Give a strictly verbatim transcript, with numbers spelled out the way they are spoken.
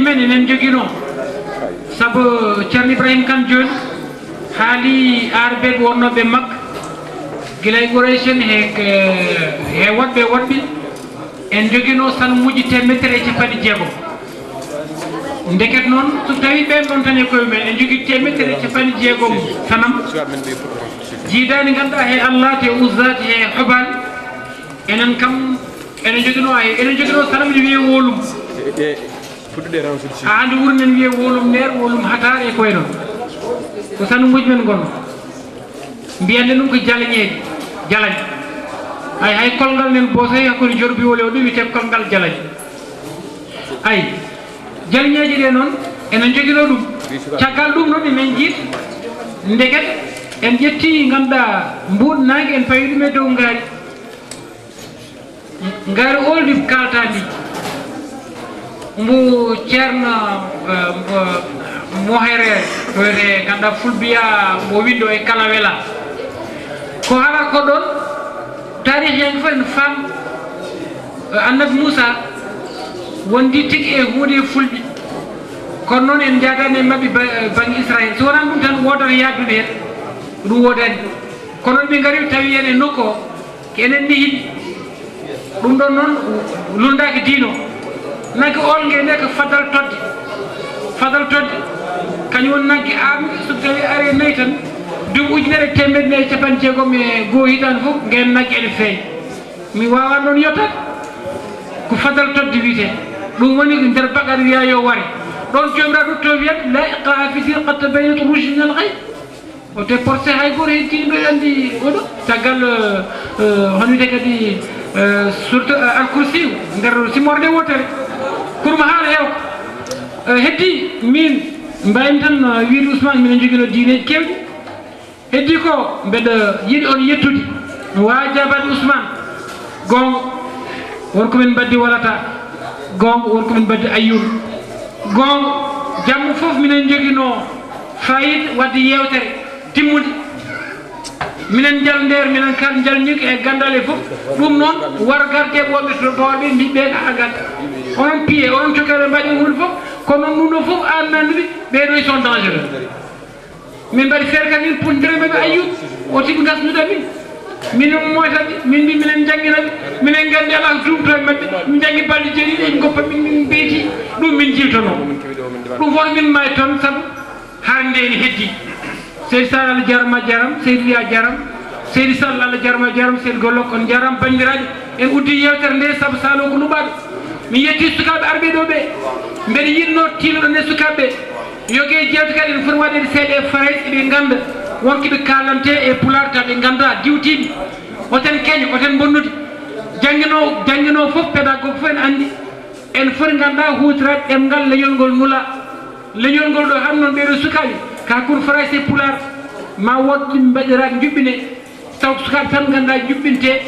Men enen joginoo, sabu Ceerno Ibrahim Kan jooni haali arɓe wonnooɓe Makka, gila e Quraysh en, he, he woɗɓe woɗɓe, en joginoo sanamuuji teemeɗɗe e capanɗe jeegom. Ndeket noon, so tawii ɓeen ɗoon tan e koye men, en jogii teemeɗɗe e capanɗe jeegom sanam, jiidaani ngannduɗaa he Allaat, he Uzzaat, he Hubaal, enen kam, enen joginoo ay, enen joginoo sanam ene wiyee Wolum. Fuɗɗude e ransude si. A andi wurin en wiye wolum neer, wolum hataar e koye noon. Ko sanamuuji men ngonno. Mbiyanɗen ɗum ko jalañeeji, jalañ. Ay, hay kolngal nen boosoy hakkunde jorbi wole o ɗum wiyetee kolngal jalañ. Ay, jalañeeji ɗe noon, enen njoginoo ɗum. Caggal ɗum noon, emen njiit, ndeket, en ƴetti, ngannduɗaa, mbuuɗ naange, en pawi ɗum e dow ngaari. Ngaari ooldi kaaltaandi. Mbo Ceerno, eh, mbo Mohere, wiyetee, ngannduɗaa, Fulbiya, mbo winndo e Kalawela. Ko haalata ko ɗoon, taarihiyanke fof ene faam, eh, Annabi Muusa wondi tigi e huunde e Fulɓe. Kono noon en njaadaani e maɓɓe ba-, eh, bannge Israayel. So wonaano ɗum tan, woodata yaaddude heen. Ɗum woodaani. Kono ɓe ngari tawi en e nokku o. Ko enen nehiɓe. Ɗum ɗoon noon, lunndaaki diino. Nagge oolnge nde ko fadal todde. Fadal todde, kañum woni nagge aaɓnge, so tawi ari e nayi tan, duuɓi ujunere e teemedde nayi e capanɗe jeegom e goo hitaande fof, ngeen nagge ene feeña. Mi waawaa noon yottaade. Ko fadal todde wiyetee. Ɗum woni ko nder Baqara wiyaa yo ware. Ɗoon Joomiraaɗo to wiyat, "Laa ikraaha fid diin, qad tabayyana rushdu minal ghayy." O te porte hay gooto heen tigi mbeɗa anndi oɗo. Caggal, eh, eh, hono wiyetee kadi, eh, surtout, eh, Al Kursi nder simmorde wootere. Pour mo haala heew. Eh, heddi min mbaymi tan, eh, wiide Ousmane minen njoginoo diineeji keewɗi. Heddi ko mbeɗa yiɗi on yettude. Waajabaade Ousmane. Goonga, won ko min mbaddi Walata. Goonga, won ko min mbaddi Ayyuba. Goonga, jamma fof minen njoginoo fayida waɗde yeewtere timmunde. Minen njal nder, minen kal njal ñiŋ e ganndal e fof. Ɗum noon, war garde wonɓe to Bawol ɓe mbi ɓe ka garde. Onon piye, onon cokkeele mbaɗi ɗum fof, kono ɗum ɗo fof aan nanduɓe, ɓee ɗo ils sont dangereux. Min mbaɗi feere kadi min puttondire maɓɓe Ayyuba, o tiɓi ngasnude min. Min moytaɓe, min mbi minen njannginaɓe, minen nganndi alaa ko tumto e maɓɓe, min njanngi balɗe jeeɗiɗi, en ngoppa min, min mbeyti, ɗum min jiwtono. Ɗum fof min maayi toon sabu hannde ene heddi. Seydi Sall Allah jarama jaram, Seydi Wiya jaram, Seydi Sall Allah jarama jaram, Seydi Gollo kon jaram, banndiraaɓe. En uddi yeewtere nde sabu Salo ko luɓaaɗo. Mi yetti sukaaɓe arɓe ɗo ɓe. Mbeɗa yiɗno tiinuɗo nde sukaaɓe ɓe. Yoge jeewte kadi ene foti waɗeede seeɗa e Farayse, eɓe ngannda wonko ɓe kaalante e Pulaar, taw ɓe ngannda diwtiiɓe. Oten keña, oten bonnude. Jannginoowo, jannginoowo fof, pédagogue fof ene anndi. En foti ngannda huutoraade ɗemngal leñol ngol nula. Leñol ngol ɗo hannde noon ɓeeɗo sukaaɓe, ka kun Farayse e Pulaar, ma wood ɗum mbaɗiraade njuɓɓine. Taw ko sukaaɓe tan ngannda njuɓɓinte.